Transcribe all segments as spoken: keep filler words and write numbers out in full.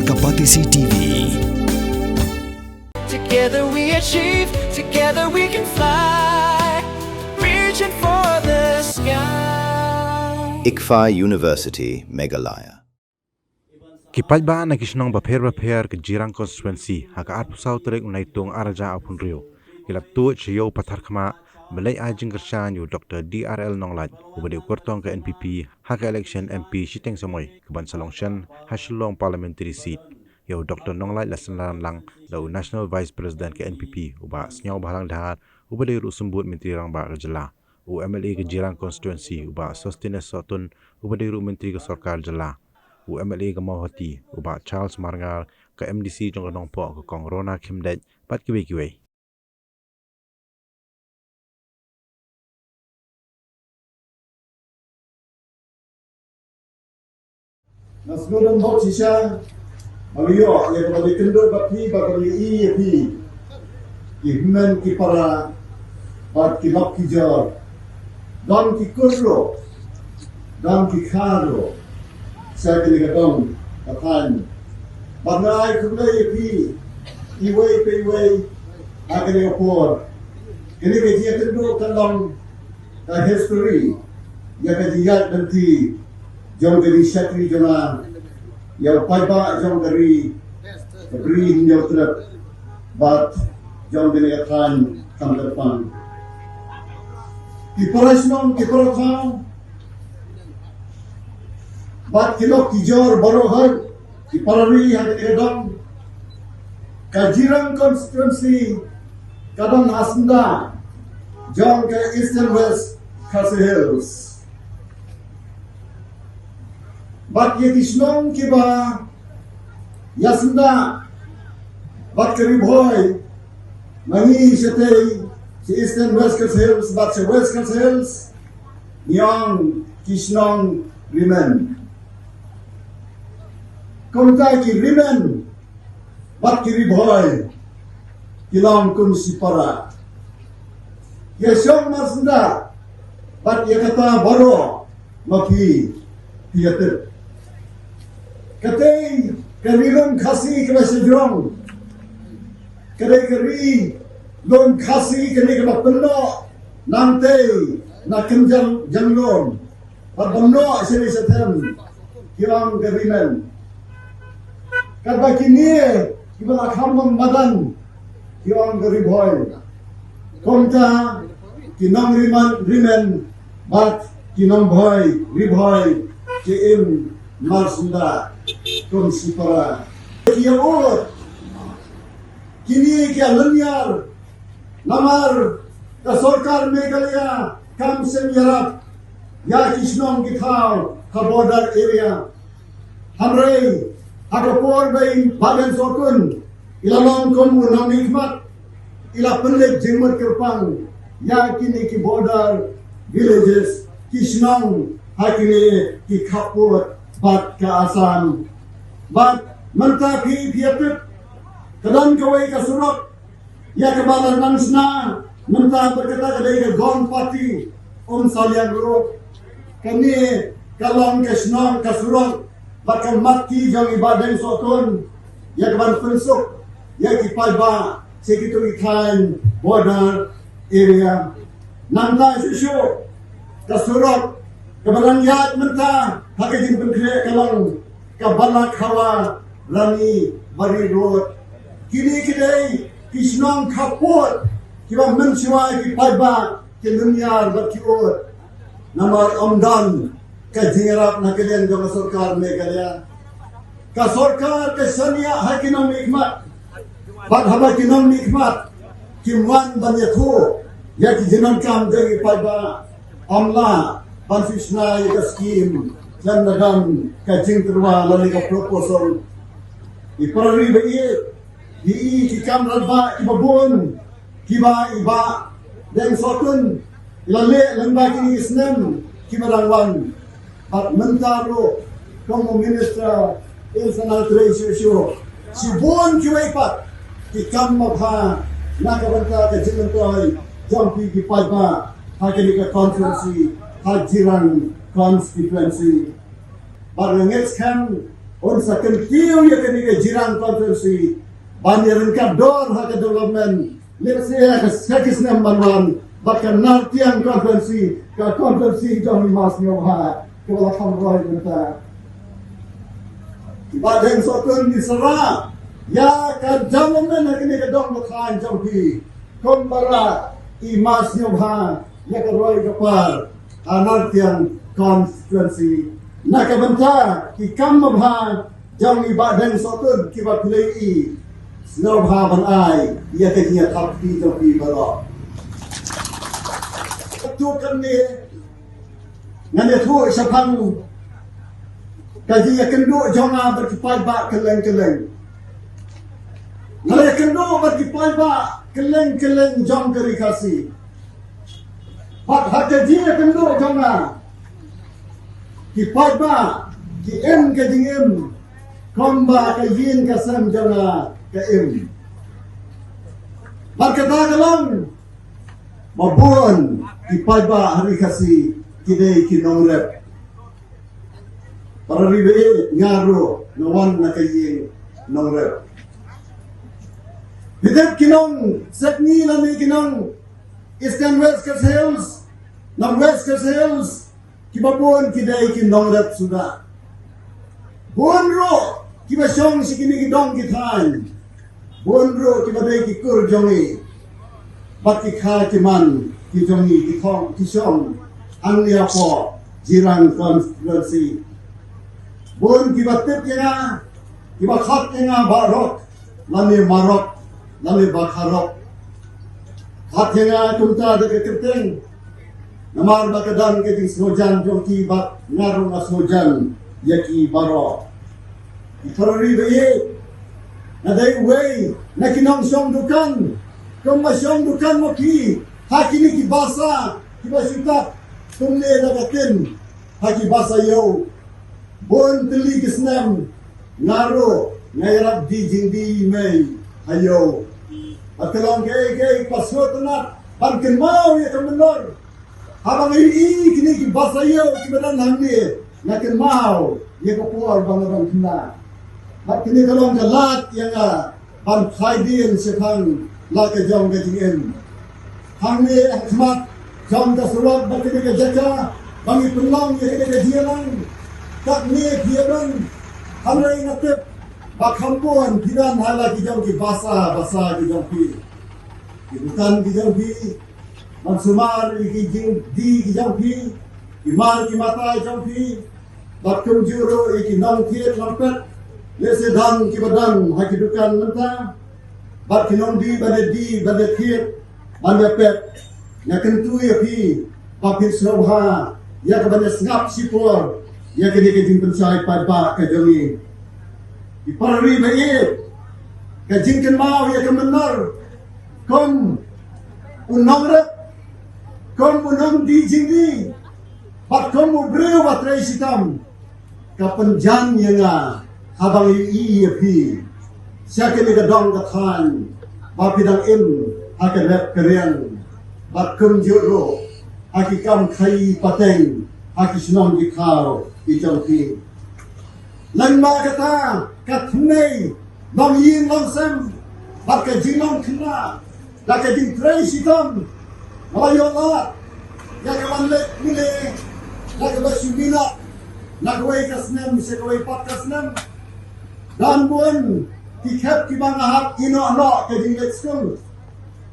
Ka Batesi T V. Together we achieve, together we can fly, reaching for the sky. ICFAI University, Meghalaya. Ki paidbah na ki shnong bapher bapher ka Jirang constituency ha ka arphew saw tarik u Naitung ar hajar arphew hynriew ki la tuid sha ïew pathar khmat ban leit ai jingkyrshan ïa u Doctor D R L Nonglait uba dei u kyrtong ka N P P ha ka election M P shiteng samoi kaban sa long shen ha Shillong Parliamentary Seat. Ïa u Doctor Nonglait la synran lang da u National Vice President ka N P P u Bah Sniawbhalang Dhar uba dei ruh u Symbud Myntri Rangbah ka jylla, u M L A ka Jirang constituency u Bah Sosthenes Sohtun uba dei ruh u Myntri ka Sorkar Jylla, u M L A ka Mawhati u Bah Charles Marngar, ka M D C jong ka Nongpoh ka Kong Rona Khymdeit bad kiwei kiwei. Nga sngewdon bok shisha ba ngi ïoh ïa kaba ngi kynduh bad phi, ba ngi ïohi ïa phi, ki hynmen ki para bad ki lok ki jor, don ki kur ruh, don ki kha ruh, sha kane ka dong ka thaiñ. Bad nga ai khublei ïa phi iwei pa iwei ha kane ka por. Kane ka jingïakynduh ka long ka history ïa ka jingïaid lynti jong ka ri shatri jong nga, ïa u paidbah jong ka ri, ka ri Hynñiewtrep bad jong kane ka thaiñ Khamkyrpang. Ki para shnong, ki para thaw bad ki lok ki jor baroh, ki para ri ha kane ka dong, ka Jirang constituency ka don ha syndah jong ka Eastern West Khasi Hills. Bad ïa ki shnong kiba ïa syndah bad ka Ri Bhoi, ma ngi shatei sha Eastern West Khasi Hills bad sha West Khasi Hills, ngi ong ki shnong Rimen. Kumta ki Rimen bad ki Ri Bhoi ki long kum shipara. Ïa shong marsyndah bad ïa kata baroh ma phi phi ïa tip. Katei ka ri lum Khasi kaba shajrong, katei ka ri lum Khasi kane kaba pynnoh nangtei na kynjang janglum. Bad ban noh sha ri sha them, ki ong ka Rimen. Katba kine kiba la kham long madan, ki ong ka Ri Bhoi. Kumta ki nong Rimen, Rimen bad ki nong Bhoi, Ri Bhoi, ki im marsyndah kum shipara. Ki ïa ud, kine ki ïa lynñiar, namar ka sorkar Meghalaya kam shym ïarap ïa ki shnong ki thaw ha border area. Hynrei ha ka por ba i Bah Deng Sohtun i la long kum u nongmihkhmat, i la pynleit jingmut kyrpang ïa kine ki border villages, ki shnong ha kine ki khappud bad ka Assam. Bad mynta phi, phi ïa tip, ka don kawei ka surok ïa kaba la nang shna mynta bad kata ka dei ka Gong Party, Umsaliang Road. Kane ka long ka shnong, ka surok bad ka mat ki jong i Bah Deng Sohtun ïa kaban pynsuk ïa ki paidbah sha kito ki thaiñ border area. Nangta shuh shuh ka surok kaba nang ïaid mynta ha ka jingpynkhreh ka long ka Balakhawa Rani Bari Road. Kine ki dei ki shnong khappud kiba mynshuwa ki paidbah ki lynñiar bad ki ud. Namar ym don ka jingïarap na ka liang jong ka sorkar Meghalaya. Ka sorkar ka shaniah ha ki nongmihkhmat. Bad haba ki nongmihkhmat kim wan ban ïathuh ïa ki jingdonkam jong ki paidbah, ym lah ban shu shna ïa ka skim khlem da don ka jingtyrwa lane ka proposal. I para ri ba ïeit, i, i ki kam radbah kiba bun kiba i Bah Deng Sohtun i la leh lyngba kine ki snem kiba dang wan. Bad mynta ruh kum u minister in sa nang trei shuh shuh. Shibun kiwei pat ki kam ba bha na ka bynta ka jingmyntoi jong phi ki paidbah ha kane ka constituency, ha Jirang constituency. Bad nga ngeit skhem Un sa kyntiew ïa kane ka Jirang constituency ban ïa ryngkat dor ha ka development. Lehse ha ka, ha ki snem ban wan bad ka Nartiang constituency, ka constituency jong i Mass Nyoha, ka ba la kham roi mynta. I Bah Deng Sohtun, ngi sngewbha ïa ka development ha kane ka dong ka thaiñ jong phi. Kumba la i Mass Nyoha ïa ka roi ka par ha Nartiang constituency. Na ka bynta ki kam babha jong i Bah Deng Sohtun kiba phi la ïohi, sngewbha ban ai ïa ka jingïathap kti jong phi baroh. Katto katne ngan ïathuh shaphang ka jingïakynduh jong nga bad ki paidbah kylleng kylleng. Ngan ïakynduh bad ki paidbah kylleng kylleng jong ka Ri Khasi. Bad ha ka jingïakynduh jong nga, ki paidbah ki im ka jingim kumba ka ïing ka sem jong nga ka im. Bad kata ka long ba bun ki paidbah ha Ri Khasi ki dei ki nongrep. Para ri ba ïeit, nga ruh nga wan na ka ïing nongrep. Phi tip ki nong Sepngi lane ki nong Eastern West Khasi Hills, North West Khasi Hills, kiba bun ki dei ki nongrep suda. Bun ruh kiba shong sha kine ki dong ki thaiñ. Bun ruh kiba dei ki kur jong ngi bad ki kha ki man ki jong ngi, ki thong ki shong hangne hapoh Jirang constituency. Bun kiba tip ïa nga, kiba khot ïa nga Bah Rok lane Ma Rok lane Bah Kharok. Khot ïa nga kumta da ka kyrteng namar ba ka don ka jingsngewjan jong ki bad nga ruh nga sngewjan ïa ki baroh. Ki para ri ba ïeit, nga dei uwei na ki nongshong dukan, kumba shong dukan ma phi ha kine ki basa kiba shu tap kumne da ka tin ha ki basa ïew. Bun tylli ki snem nga ruh nga ïarap die jingdie mei ha ïew. Bad ka long kaei kaei kaba sngewtynnat ban kynmaw ïa ka mynnor. Haba nga ïohi kine ki basa ïew kiba don hangne, nga kynmaw ïa ka por ba nga dang khynnah. Bad kane ka long ka lad ïa nga ban phai dien shaphang la ka jong ka jingim. Hangne ha khmat jong ka surok bad kane ka jaka ba ngi pynlong ïa kane ka jingïalang, katne phi ïadon. Hynrei nga tip ba kham bun phi don ha la ki jong ki basa basa ki jong phi, ki dukan ki jong phi, ban sumar ïa ki jingdie ki jong phi, ki mar ki mata jong phi, bad kumjuh ruh ïa ki nongthied nongpet, lehse don kiba don ha ki dukan mynta, bad ki nongdie ban ïa die ban ïa thied ban ïa pet. Nga kyntu ïa phi ba phin sngewbha ïa ka ban ïa sngap shipor ïa kane ka jingpynshai paidbah ka jong ngi. Ki para ri ba ïeit, ka jingkynmaw ïa ka mynnor kum u nongrep, kum u nongdie jingdie, bad kum u briew ba trei shitom, ka pynjan ïa nga haba nga ïohi ïa phi sha kane ka dong ka thaiñ ba phi dang im ha ka rep ka riang, bad kumjuh ruh ha ki kam khaïi pateng ha ki shnong ki thaw ki jong phi. Lem bad kata, ka tnei long ïing long sem bad ka jinglong khynnah da ka jingtrei shitom, nga la ïoh lad ïa ka ban leit pule da kaba shu minot na kawei ka snem sha kawei pat ka snem. Don bun ki khep kiba nga hap ïehnoh noh ka jingleit skul.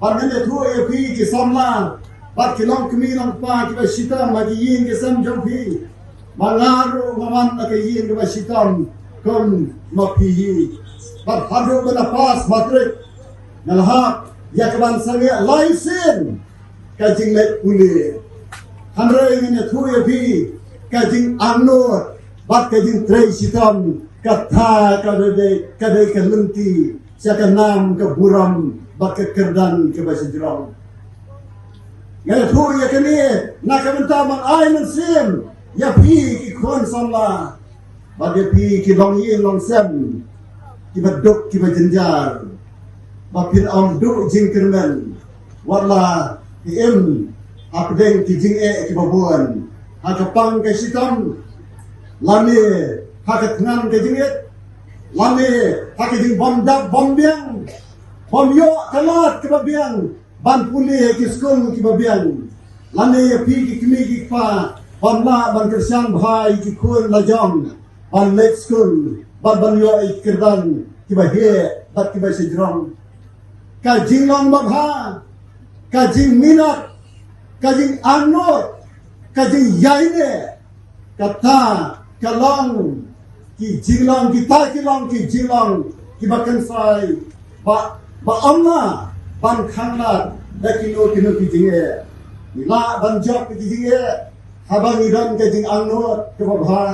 Bad ngan ïathuh ïa phi ki samla bad ki longkmie longkpa kiba shitom ha ki ïing ki sem jong phi, ba nga ruh nga wan na ka ïing kaba shitom kum ma phi hi. Bad haduh ba nga pass matric, nga la hap ïa ka ban sangeh lai sien ka jingleit pule. Hynrei ngan ïathuh ïa phi, ka jingangnud bad ka jingtrei shitom kata ka dei, ka dei ka lynti sha ka nam ka burom bad ka kyrdan kaba shajrong. Nga ïathuh ïa kane na ka bynta ban ai mynsiem ïa phi ki khun samla bad ïa phi ki longïing longsem kiba duk kiba jynjar, ba phin ym duh jingkyrmen wat la phi im hapdeng ki jingeh kiba bun ha ka pang ka shitom lane ha ka thngan ka jingit, lane ha ka jingbym dap bym biang, bym ïoh ka lad kaba biang ban pule ha ki skul kiba biang, lane ïa phi ki kmie ki kpa bym lah ban kyrshan bha ïa ki khun la jong ban leit skul bad ban ïoh ïa ki kyrdan kiba heh bad kiba shajrong. Ka jinglong babha, ka jingminot, ka jingangnud, ka jingïaineh, kata ka long ki jinglong, kita ki long ki jinglong kiba kynsai ba, ba ym lah ban khanglad da kino kino ki jingeh. Ngi lah ban jop ïa ki jingeh haba ngi don ka jingangnud kaba bha.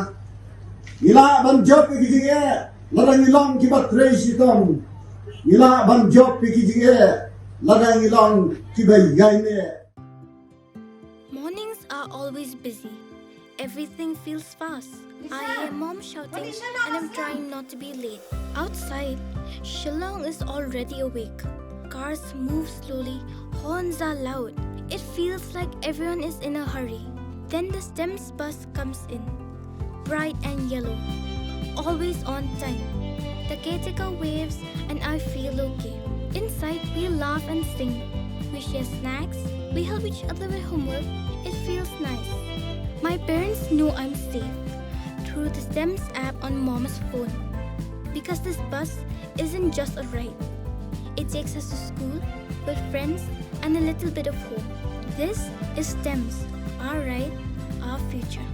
Ngi lah ban jop ïa ki jingeh lada ngi long kiba trei shitom. Ngi lah ban jop ïa ki jingeh lada ngi long kiba ïaineh. Mornings are always busy. Everything feels fast. I hear mom shouting and I'm trying not to be late. Outside, Shillong is already awake. Cars move slowly, horns are loud. It feels like everyone is in a hurry. Then the STEMS bus comes in, bright and yellow, always on time. The caretaker waves and I feel okay. Inside, we laugh and sing. We share snacks, we help each other with homework. It feels nice. My parents know I'm safe through the STEMS app on mom's phone. Because this bus isn't just a ride, it takes us to school, with friends, and a little bit of home. This is STEMS, our ride, our future.